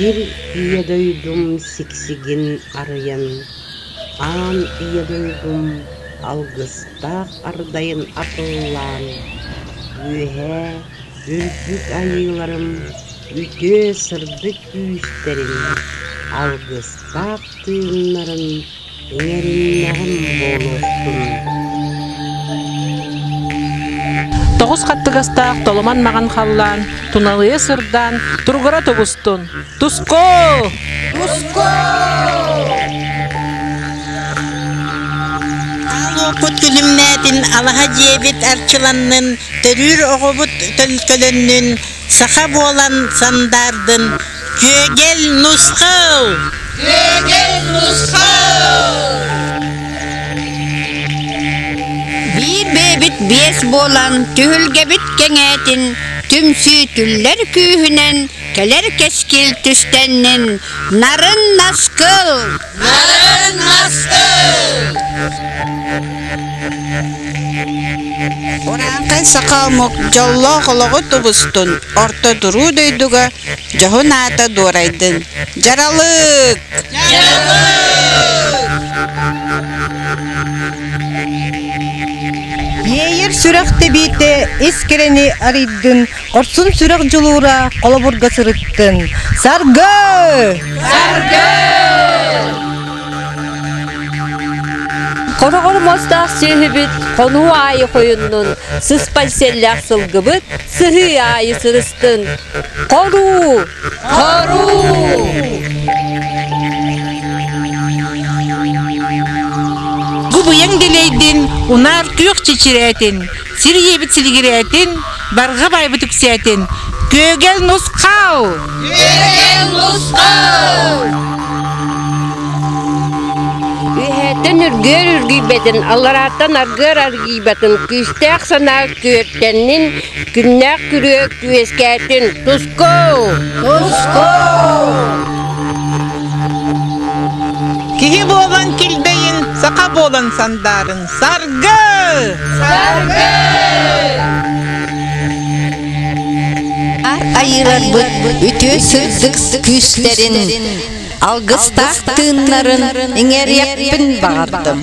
Сир ийэ дойдум сиксигин арыйан, аан ийэ дойдум алгыстаах ардайын атыллаан, үөһээ үрдүк айыыларым үтүө сырдык күүстэрин, алгыстаах тыыннарын иҥэриннэҕим буолуохтун. Тоҕус хаттыгастаах толомон маҕан халлаан, туналыйа сырдаан, туругура тубустун! Туску! Туску! Аал уоппут күлүмнээтин, алаһа дьиэбит арчыланнын, төрүүр оҕобут төлкөлөннүн, саха буолан сандаардын, күөгэл нусхал! Күөгэл нусхал! Биир бэйэбит биэс буолан, түһүлгэбит кэҥээтин, түмсүү түллэр күүһүнэн, кэлэр кэскил түстэннин, нарын наскыл! Нарын наскыл! Урааҥхай саха омук дьоллоох олоҕу тубустун, орто туруу дойдуга дьоһун аата дуорайдын. Дьаралык! Дьаралык! Иэйэр сүрэх тэбиитэ ис кэрэни арыйдын, хорсун сүрэх дьулуура холобурга сырыттын. Саргы! Саргы! Хороҕор муостаах сүөһүбүт хонуу аайы хойуннун, сыспай сиэллээх сылгыбыт сыһыы аайы сырыстын. Хоруу! Хоруу! Бу быйаҥ дэлэйдин, унаар күөх чэчирээтин, сир ийэбит силигирээтин, барҕа байбыт үксээтин, күөгэл нусхал! Күөгэл нусхал! Үөһээттэн үргүөр үргүйбэтин, алларааттан аргыар аргыйбатын, күүстээх санаа күөртэннин, күннээх күрүө үөскээтин. Туску! Туску! Киһи буолан килбэйин, саха буолан сандаарын. Саргы! Саргы! Айыыларбыт үтүө сырдык күүстэрин, алгыстаах тыыннарын иҥэриэхпин баҕардым.